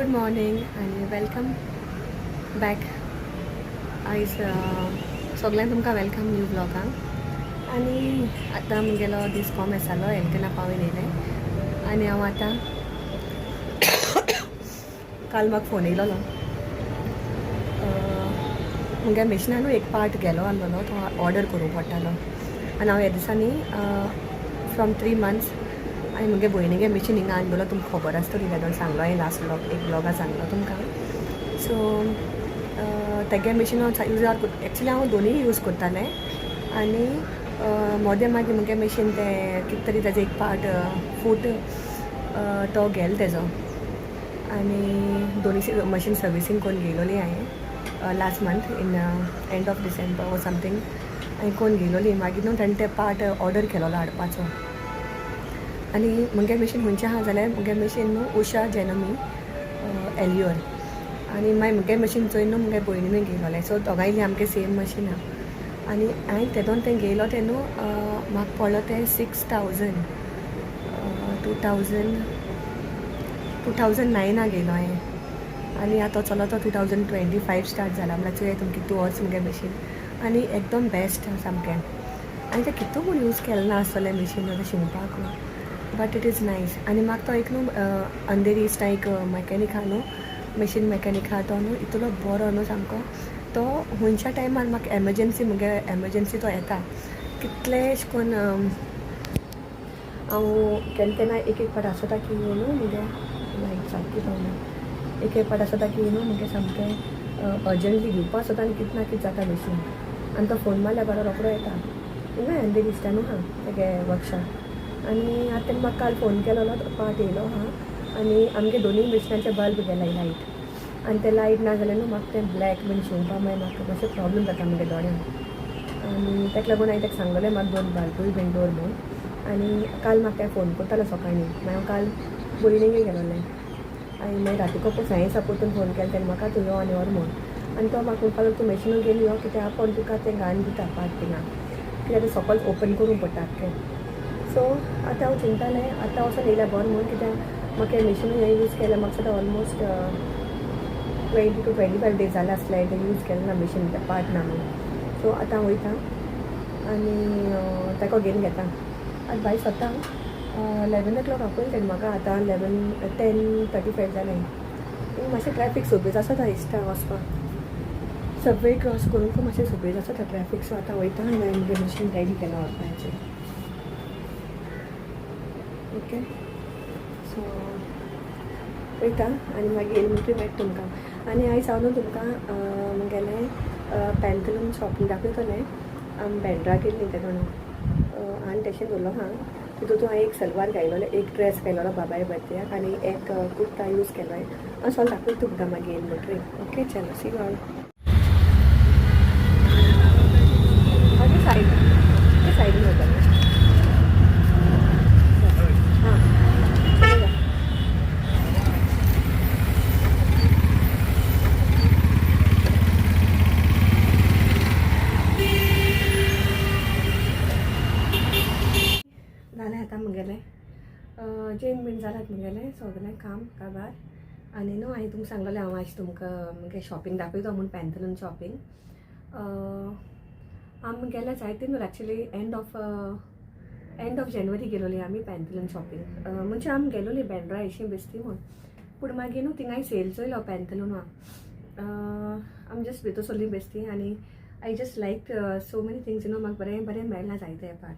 Good morning आनी welcome back. आयज सगल्यांक तुमकां welcome new ब्लॉगाक. आनी आतां म्हगेलो दीस कॉम आसालो एल्केना पावून येयलें आनी हांव आतां काल म्हाका फोन येयलोलो, म्हगे मिशनानू एक पार्ट गेलो आसलेलो, तो ऑर्डर करूंक पडटालो. आनी हांव ह्या दिसांनी फ्रॉम 3 मंथ्स आनी म्हगे भयणीगे मिशीन हिंगा हाडलेलो, तुमकां खबर आसतली, तेदोन सांगलो हांवें लास्ट ब्लॉग एक ब्लॉगा सांगलो तुमकां. सो तेगे मिशीन हांव यूज एक्चुली हांव दोनूय यूज करतालें. आनी मोदें मागीर म्हगे मिशीन तें कितें तरी तेजो एक पार्ट फूट तो गेलो तेजो, आनी दोनूय मशीन सर्विसींग करून घेयलोली हांवें last month in end of December or something हांवें कोन्न घेयलोली. मागीर न्हू ताणें ते पार्ट ऑर्डर केलोलो हाडपाचो. आनी म्हगे मशीन खंयचें आहा जाल्यार म्हगे मशीन न्हू उषा जेनोमी एलियोर. आनी मागीर म्हगे मशीन चोय न्हू म्हगे भयणीनूय घेयलोलें. सो दोगांयली आमगे सेम मशीन आहा. आनी हांवें तेदोन तें घेयलो तें न्हू म्हाका पडलो तें 6000 2009 घेयलो हांवें. आनी आतां चलो तो 2025 स्टार्ट जाला, म्हणल्यार चोया तुमकां कितू वर्स म्हगे मशीन. आनी एकदम बेस्ट सामकें. आनी तें कितू म्हूण यूज केलें ना आसतलें मशीन आतां शिंवपाक, बट it is nice. आनी म्हाका तो एक न्हू अंधेरी इस्टा एक मॅकॅनीक आहा न्हू, मशीन मॅकॅनीक आहा, तो न्हू इतलो बरो न्हू सामको. तो खंयच्या टायमार म्हाका एमर्जन्सी म्हगे एमर्जन्सी तो येता कितले अशें करून. हांव केन्ना केन्ना एक एक पाट आसता की न्हू म्हगे लायट सारकी पावना, एक एक पाट आसता की न्हू म्हगे सामकें अर्जंटली घेवपा आसता आनी कितें ना कितें जाता मशीन. आनी तो फोन मारल्यार बरो रोकडो येता हिंगा अंधेरी इस्टा न्हू आहा तेगे वर्कशॉप. आनी आतां तेणें म्हाका काल फोन केलोलो, तो पार्ट येयलो आहा. आनी आमगे दोनूय मशिनांचे बल्ब गेला लायट, आनी ते लायट ना जाल्यार न्हू म्हाका तें ब्लॅक बीन शिंवपा मागीर म्हाका मातशें प्रॉब्लम जाता म्हगे दोळ्यांक. आनी ताका लागून हांवें ताका सांगलेलें म्हाका 2 बल्बूय बीन दवर म्हूण. आनी काल म्हाका तें फोन करतालो सकाळीं, मागीर हांव काल बोरिणेंगे गेलोलें. आनी मागीर राती कोपो हांवें परतून फोन केलो तेणें म्हाका, तूं यो आनी व्हर म्हूण. आनी तो म्हाका म्हणपाक लागलो तूं मशिनू घेवन यो, कित्याक आपूण तुका तें घालून दिता पार्ट थिंगा, कित्याक तें सकयल ओपन करूंक पडटा आख्खें. सो आतां हांव चिंतालें आतां वचोन येयल्यार बरें म्हूण, कित्याक म्हाका हें मशिनूय हें यूज केलें म्हाका सुद्दां ऑलमोस्ट 20 to 25 days जाले आसले तें यूज केलें ना मशीन, तें पार्ट ना म्हूण. सो आतां हांव वयता आनी ताका घेवन घेता. आतां भायर सोदता 11 o'clock आपयलें तेणें म्हाका, आतां 10:35 जालें. मातशें ट्रॅफीक सोबीत आसता दिसता वचपाक, सबवे क्रॉस करूंक मातशें सोबीत आसता ट्रॅफीक. सो आतां वयता आनी हांवें म्हगेलें मशीन रेडी केलां व्हरपाचें. ओके, सो वयता आनी मागीर येयलें म्हणटकीर मेळटा तुमकां. आनी आयज हांव न्हू तुमकां म्हगेलें पॅन्टलून शॉपिंग दाखयतलें. आमी बँड्रा गेल्लीं तेदोन आनी तशें दवरलो आहा. तितून हांवें एक सलवार घायलोलो, एक ड्रेस घायलोलो बाबाय बर्थडेक, आनी एक कुर्ता यूज केलो. हांव सगळें दाखयता तुमकां मागीर येयलें म्हणटकीर. ओके, चलो C you all. Okay, side सायडीन वतालें. हां चलो. जालें आतां म्हगेलें जेवन बीन जालां म्हगेलें सगलें काम काबार. आनी न्हू हांवें तुमकां सांगलेलें हांव आयज तुमकां म्हगे शॉपिंग दाखयता म्हूण, पॅन्थलून शॉपिंग. आमी गेल्या जायते न्हू, एक्चुली एंड ऑफ जानेवारी गेलोली आमी पॅन्थलून शॉपिंग. म्हणजे आमी गेलोली बँड्रा अशी बेस्ती म्हूण, पूण मागीर न्हू थिंगाय सेल चोयलो पॅन्थलूना. आमी जस्ट भितर सरली बेस्ती आनी I just like so many things न्हू, म्हाका बरें बरें मेळना जायते एपार.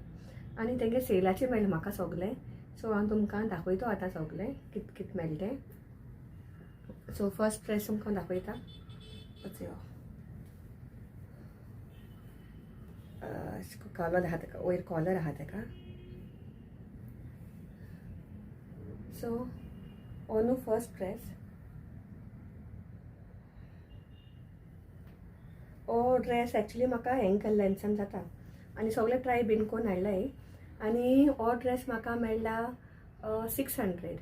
आनी तेंगे सेलाचेर मेळ्ळें म्हाका सगलें. सो हांव तुमकां दाखयतो आतां सगलें कित कित मेळटा तें. सो फर्स्ट ड्रेस तुमकां दाखयता, पळय कॉलर आहा तेका, वयर कॉलर आहा तेका. सो हो न्हू फर्स्ट ड्रेस, हो ड्रेस एक्चुली म्हाका एंकल लेंथसान जाता आनी सगळे ट्राय बीन करून हाडलाय. आनी हो ड्रेस म्हाका मेळ्ळा 600.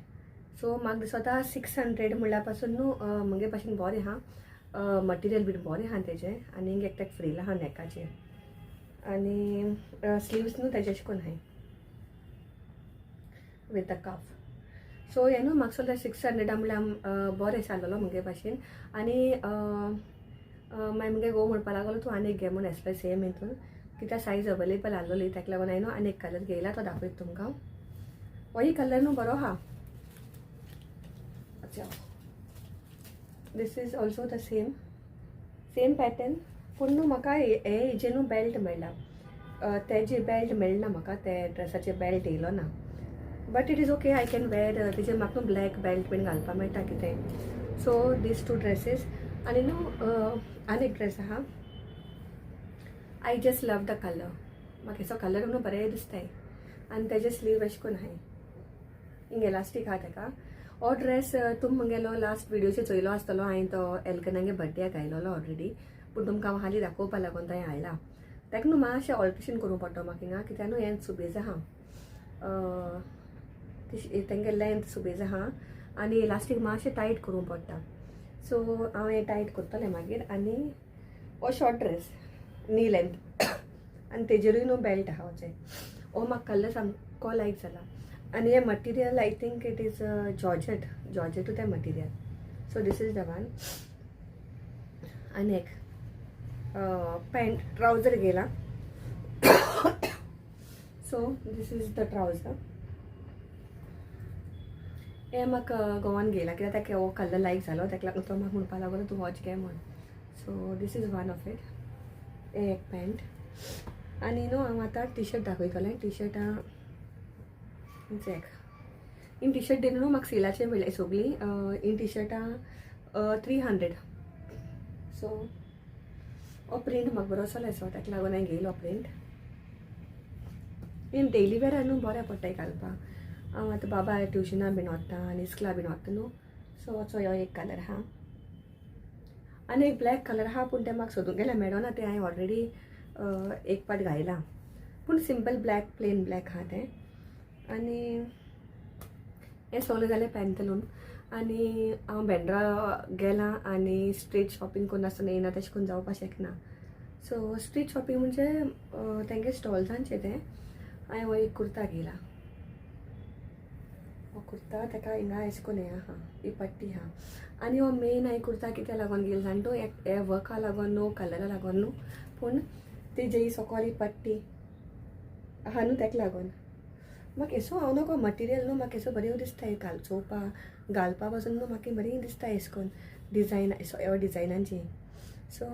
सो म्हाका दिसता 600 म्हणल्यार पासून न्हू म्हगे भाशेन बरें आहा, मटिरियल बीन बरें आहा तेजें. आनी एकट्याक फ्रील आहा नेकाचेर आनी स्लिव्स न्हू तेजे अशें करून आहाय विथ अ कफ. सो हें न्हू म्हाका सगळें 600 म्हणल्यार बरें जालोलो मुगे भाशेन. आनी मागीर मुगे घोव म्हणपा लागलो तूं आनी एक घे म्हूण एसले सेम हितून, कित्याक सायज अवेलेबल आसलोली, ताका लागून हांवें न्हू आनी एक कलर घेयला, तो दाखयता तुमकां. होय कलर न्हू बरो आहा. अच्छा, this is also the same same pattern, पूण न्हू म्हाका हे हेजे न्हू बेल्ट मेळ्ळा, तेजे बेल्ट मेळना म्हाका, ते ड्रेसाचे बेल्ट येयलो ना, but it is okay, I can wear. तेजेर म्हाका न्हू ब्लॅक बेल्ट बीन घालपा मेळटा कितें. So these two dresses. आनी न्हू आनी एक ड्रेस आहा, I just love the colour, म्हाका हेचो कलर न्हू बरें दिसताय. आनी तेजे स्लीव अशें करून आहाय, हिंग एलास्टीक आहा तेका. हो ड्रेस तुमी मुगेलो लास्ट विडियोचेर चोयलो आसतलो, हांवें तो एल्कनागे बड्डेक घायलोलो ऑलरेडी, पूण तुमकां हांव हालीं दाखोवपा लागून तो हांवें हाडला. ताका न्हू मातशें ऑल्ट्रेशन करूंक पडटा म्हाका हिंगा, कित्याक न्हू हें सुबेज आहा, तेंगे लेंथ सुबेज आहा आनी इलास्टीक मातशें टायट करूंक पडटा. सो हांव हें टायट करतलें मागीर. आनी हो शॉर्ट ड्रेस नी लेंथ आनी तेजेरूय न्हू बेल्ट आहा वचे. हो म्हाका कलर सामको लायक जाला. आनी हें material I think it is georgette, जॉर्जेटू तें material. So this is the one. आनी एक पॅन्ट ट्रावजर घेयला. So this is the trouser. हें म्हाका गोवान घेयला, कित्याक ताका हो कलर लायक जालो, ताका लागून तो म्हाका म्हणपा लागलो तूं होच घे म्हूण. So this is one of it. हें एक पॅन्ट. आनी न्हू हांव आतां टी शर्ट दाखयतलें. टी शर्टां एक इन टी शर्ट दी न्हू म्हाका सेलाचेर मेळ्ळें सगळीं. इन टी शर्टां 300. सो हो प्रिंट म्हाका बरो असो, ताका लागून हांवें घेयलो प्रिंट. इन डेली वेअर न्हू बरें पडटा घालपाक. हांव आतां बाबा ट्युशना बीन वता आनी इस्कुला बीन वता न्हू. सो असो हो एक कलर आहा आनी एक ब्लॅक कलर आहा, पूण तें म्हाका सोदूंक गेल्यार मेळना, तें हांवें ऑलरेडी एक पाट घायलां. पूण सिंपल ब्लॅक, प्लेन ब्लॅक आहा तें. आनी हें सगळें जालें पॅन्टलून. आनी हांव बेंड्रा गेलां आनी स्ट्रीट शॉपिंग करून आसतना येयना, तशें करून जावपाक शकना. सो स्ट्रीट शॉपिंग म्हणजे तेंगे स्टॉल्सांचें तें. हांवें हो एक कुर्ता घेयला. हो कुर्ता ताका हिंगा अशें करून हें आहा, ही पट्टी आहा. आनी हो मेन हांवें कुर्ता कित्याक लागून घेयला जाण तूं, हे वर्का लागून न्हू, कलरा लागून न्हू, पूण तेजे ही सकयल ही पट्टी आहा न्हू ताका लागून. म्हाका एसो हांव नको मटिरियल न्हू, म्हाका एसो बरें दिसता घाल चोवपा घालपा पासून न्हू, म्हाका बरी दिसता एशें करून डिजायन एसो डिजायनांची. सो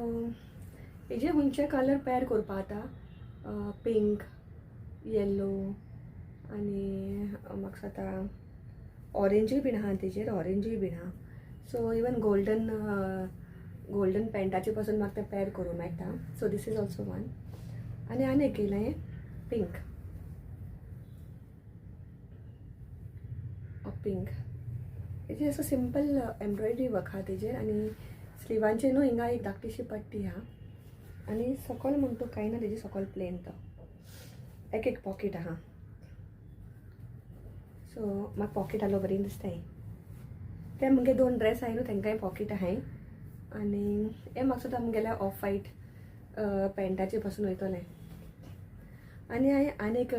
हेजे खंयचे कलर पेर करपा आतां, पिंक, येल्लो आनी म्हाका दिसता ऑरेंजूय बीन आहा तेजेर, ऑरेंजूय बीन आहा. सो इवन गोल्डन गोल्डन पेंटाचे पासून म्हाका तें पेर करूंक मेळटा. So this is also one. आनी आनी एक येयलां हें पिंक, पिंक. हेजेर असो सिंपल एम्ब्रॉयडरी वर्क आहा तेजेर आनी स्लिवांचेर न्हू हिंगा एक धाकटीशी पट्टी आहा आनी सकयल म्हण तूं कांय ना, तेजे सकयल प्लेन तो एक एक पॉकेट आहा. सो म्हाका पॉकेट आहलो बरी दिसताय. ते मुगे दोन ड्रेस आहाय न्हू, तेंकांय पॉकेट आहाय. आनी हें म्हाका सुद्दां मुगेल्या ऑफ वायट पेंटाचे पासून वयतलें. आनी हांवें आनी एक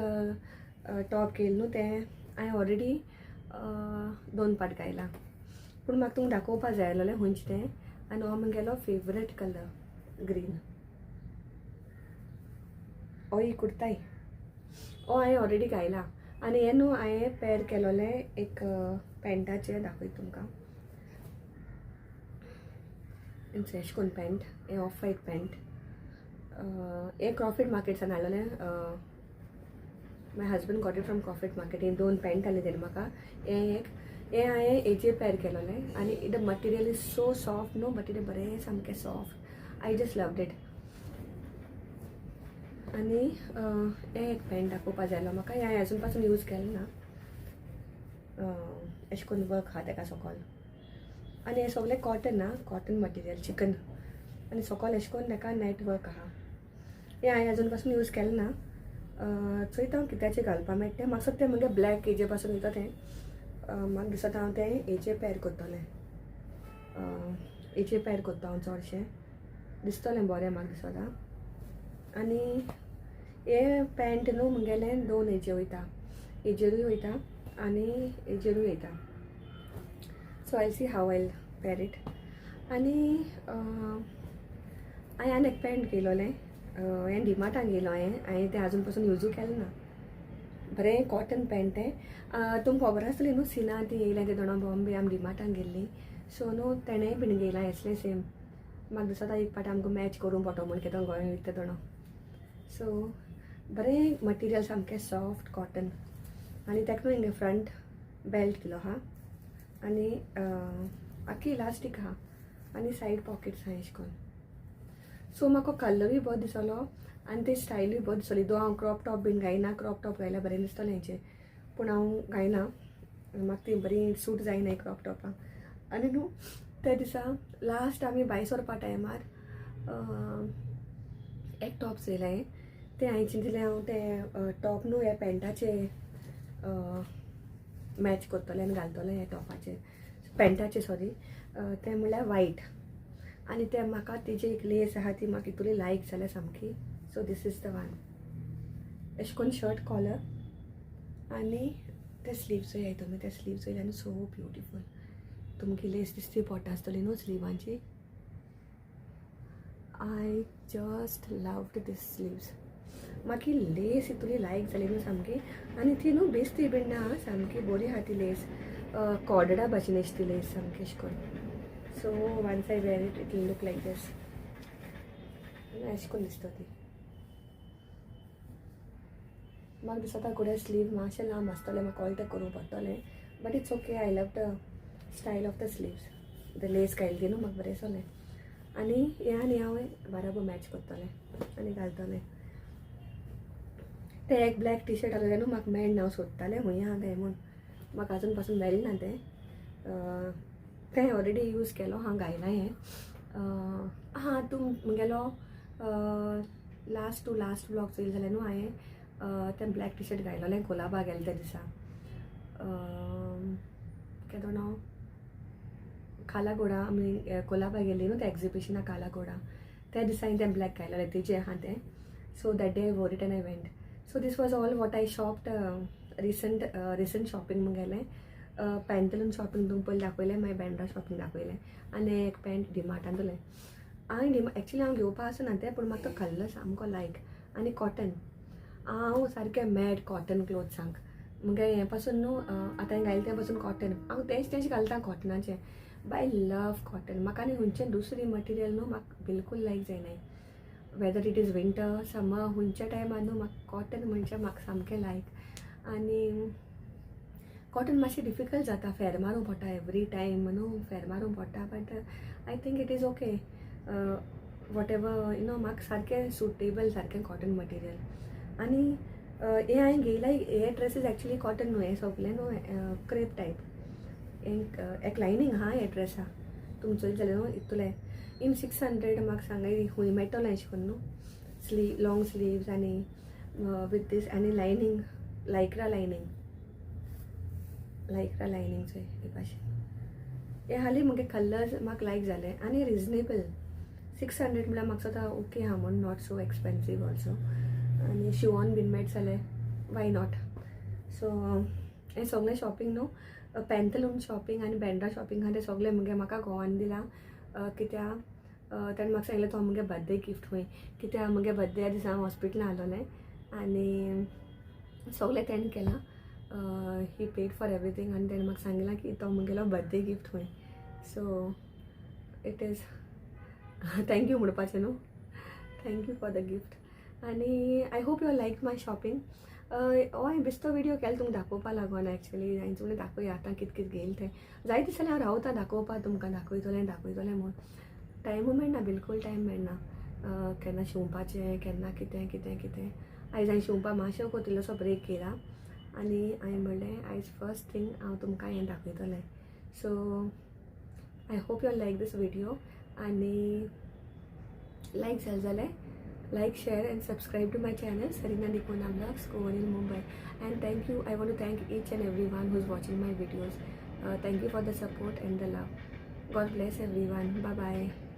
टॉप घेयलें न्हू, तें हांवें ऑलरेडी दोन पाट घायलां, पूण म्हाका तुमकां दाखोवपा जाय आसलेलें खंयचें तें. आनी हो मुगेलो फेवरेट कलर ग्रीन. हो ही कुर्ताय, हो हांवें ऑलरेडी घायला. आनी हें न्हू हांवें पेर केलोलें एक पेंटाचें, दाखयता तुमकां. एशें करून पेंट, हें ऑफ वायट पेंट, हें क्रॉफर्ड मार्केटसान हाडलेलें. My husband got it from Crawford market. हें दोन पेंट हाडले तेणें म्हाका, हें एक, हें हांवें हेजेर पेर केलोलें. आनी the material is so soft न्हू, मटिरियल बरें सामकें soft, I just loved it. आनी हें एक पेंट दाखोवपा जाय आसलो म्हाका, हें हांवें अजून पासून यूज केलें ना. अशें करून वर्क आहा तेका सकयल. आनी हें सगळें कॉटन आं, कॉटन मटिरियल चिकन. आनी सकयल अशें करून तेका नेट वर्क आहा. हें हांवें अजून पासून यूज केलें ना. चोयता हांव कित्याचें घालपा मेळटा तें. म्हाका तें मुगे ब्लॅक हेजे पासून वयता तें, म्हाका दिसता हांव तें हेजे पेर करतलें, हेजे पेर करता हांव चडशें, दिसतलें बरें म्हाका दिसता. आनी हें पॅन्ट न्हू मुगेलें दोन हेजे वयता, हेजेरूय वयता आनी हेजेरूय वयता. So I see how I wear it. आनी हांवें आनी एक पॅन्ट घेयलोलें, हें डिमार्टान घेयलो हांवें. हांवें तें आजून पासून युजूय केलें ना. बरें कॉटन पॅन्ट तें. तुमकां खबर आसतली न्हू, सिना ती येयलें तें दोणो बॉम्बे आमी डिमार्टान गेल्ली. सो न्हू तेणेय बीन घेयलां एसलें सेम. म्हाका दिसता एक पाट आमकां मॅच करूंक पडटलो म्हूण कितें गोंय वयता तेदोणो. सो बरें मटिरियल, सामकें सॉफ्ट कॉटन. आनी ताका न्हू हिंगा फ्रंट बेल्ट दिलो आहा आनी आख्खी इलास्टीक आहा आनी सायड पॉकेट्स आहा एशें करून. सो म्हाका कलरूय बरो दिसलो आनी ते स्टायलूय बरो दिसली. दो हांव क्रॉप टॉप बीन घायना, क्रॉप टॉप घायल्यार बरें दिसतलें हेचें, पूण हांव घायना, म्हाका ती बरी सूट जायना क्रॉप टॉपां. आनी न्हू त्या दिसा लास्ट आमी भायर सरपा टायमार एक टॉप चोयलें, तें हांवें चिंतलें हांव तें टॉप न्हू ह्या पॅन्टाचे मॅच करतलें आनी घालतलें ह्या टॉपाचेर, पॅन्टाचे सॉरी. तें म्हणल्यार वायट आनी तें म्हाका तेजी एक लेस आहा ती म्हाका इतली लायक जाल्या सामकी. So this is the one. अशें करून शर्ट कॉलर आनी ते स्लीव्स चोयाय तुमी. ते स्लीव्स चोयले आनी सो ब्युटिफूल. तुमकां लेस दिसती पडटा आसतली न्हू स्लिवांची. I just loved this sleeves. म्हाका लेस इतली लायक जाली न्हू सामकी. आनी ती न्हू बेस्ती बीन ना, सामकी बरी आहा ती लेस, कॉर्डडा भाशेन अशी ती लेस सामकी अशें करून. So once I wear it, it will look like this. अशें करून दिसता ती. म्हाका दिसता कुडे स्लीव मातशें लांब आसतलें, म्हाका ऑल्टर करूंक पडटलें, but it's okay. I love the style of the sleeves, the lace घायली ती न्हू म्हाका बरें दिसलें. आनी हें आनी हांव बराबर मॅच करतलें आनी घालतलें. तें एक ब्लॅक टी शर्ट आसलें न्हू, म्हाका मेळना, हांव सोदतालें खंय आहा तें म्हूण, म्हाका आजून पासून मेळना तें. तें ऑलरेडी यूज केलो हांव, घायलां हें. हां, तूं म्हगेलो लास्ट टू लास्ट ब्लॉग चोयले जाल्यार न्हू हांवें तें ब्लॅक टी शर्ट घायलोलें कोलाबा गेलें त्या दिसा. केदोणो कालाघोडा, आमी कोलाबा गेल्ली न्हू त्या एग्जिबिशना कालाघोडा, त्या दिसा हांवें तें ब्लॅक घायलोलें, तेजें आहा तें. So that day I wore it and I went. So this was all what I shopped, recent shopping म्हगेलें. पॅन्टलून शॉपिंग तुमकां पयलीं दाखयलें, मागीर बँड्रा शॉपिंग दाखयलें आनी एक पॅन्ट डिमार्टांतलें. हांवें डिमा एक्चुली हांव घेवपा आसना तें, पूण म्हाका तो कलर सामको लायक आनी कॉटन. हांव सारकें मॅड कॉटन क्लोथ्सांक. मुगे हें पासून न्हू आतां हांवें घायलें तें पासून कॉटन, हांव तेंच तेंच घालता कॉटनाचें. I love cotton. म्हाका आनी खंयचें दुसरी मटिरियल न्हू म्हाका बिलकूल लायक जायना. Whether it is winter, summer, खंयच्या टायमार न्हू म्हाका कॉटन म्हणजे म्हाका सामकें लायक. आनी कॉटन मातशें डिफिकल्ट जाता, फेर मारूंक पडटा एवरी टायम न्हू, फेर मारूंक पडटा, but I think it is okay, whatever you know. म्हाका सारकें सुटेबल सारकें कॉटन मटिरियल. आनी हें हांवें घेयलां हे ड्रेसीस एक्चुली कॉटन न्हू, हें सगलें न्हू क्रेप टायप. एक लायनींग आहा हे ड्रेसा, तुमचो जाल्यार न्हू इतलें इन 600 म्हाका सांगाय खूंय मेळटलें अशें करून न्हू, स्लीव लॉंग स्लीव्स आनी विथ दीस आनी lining, lycra lining, lycra lining चोय हे भाशेन. हे हाली मुगे कलर्स म्हाका लायक जाले आनी रिजनेबल. 600 म्हळ्यार म्हाका दिसता ओके आहा म्हूण, not so expensive also. आनी शिवॉन बीन मेळट जाल्यार why not. सो हें सगळें शॉपिंग न्हू, पॅन्टलून शॉपिंग आनी बँड्रा शॉपिंग आहा तें सगळें मुगे म्हाका घोवान दिलां. कित्याक ताणें म्हाका सांगलें तो मुगे बर्थडे गिफ्ट खंय, कित्याक मुगे बर्थडे दिसा हांव हॉस्पिटलान आसलोलें आनी सगळें तेणें केलां. He paid for everything आनी तेणें म्हाका सांगलां की तो मुगेलो बर्थडे गिफ्ट खंय. So it is thank you म्हणपाचें न्हू, thank you for the gift. आनी I hope you like my shopping. हो हांवें बेश्टो विडियो केलो तुमकां दाखोवपा लागून. एक्चुली हांवें तुमकां दाखोवया आतां कितें कितें घेयलें तें. जाय दिसलें हांव रावता दाखोवपा तुमकां, दाखयतलें दाखयतलें म्हूण. टायमू मेळना, बिलकूल टायम मेळना. केन्ना शिंवपाचें, केन्ना कितें कितें कितें. आयज हांवें शिंवपा मातशें इल्लोसो ब्रेक केला आनी हांवें म्हणलें आयज फर्स्ट थिंग हांव तुमकां हें दाखयतलें. So I hope you like this video आनी लायक जालें जाल्यार like, share and subscribe to my channel, Sarina D'Cunha Vlogs, Goan in Mumbai. And thank you, I want to thank each and everyone who's watching my videos. Thank you for the support and the love. God bless everyone. Bye bye.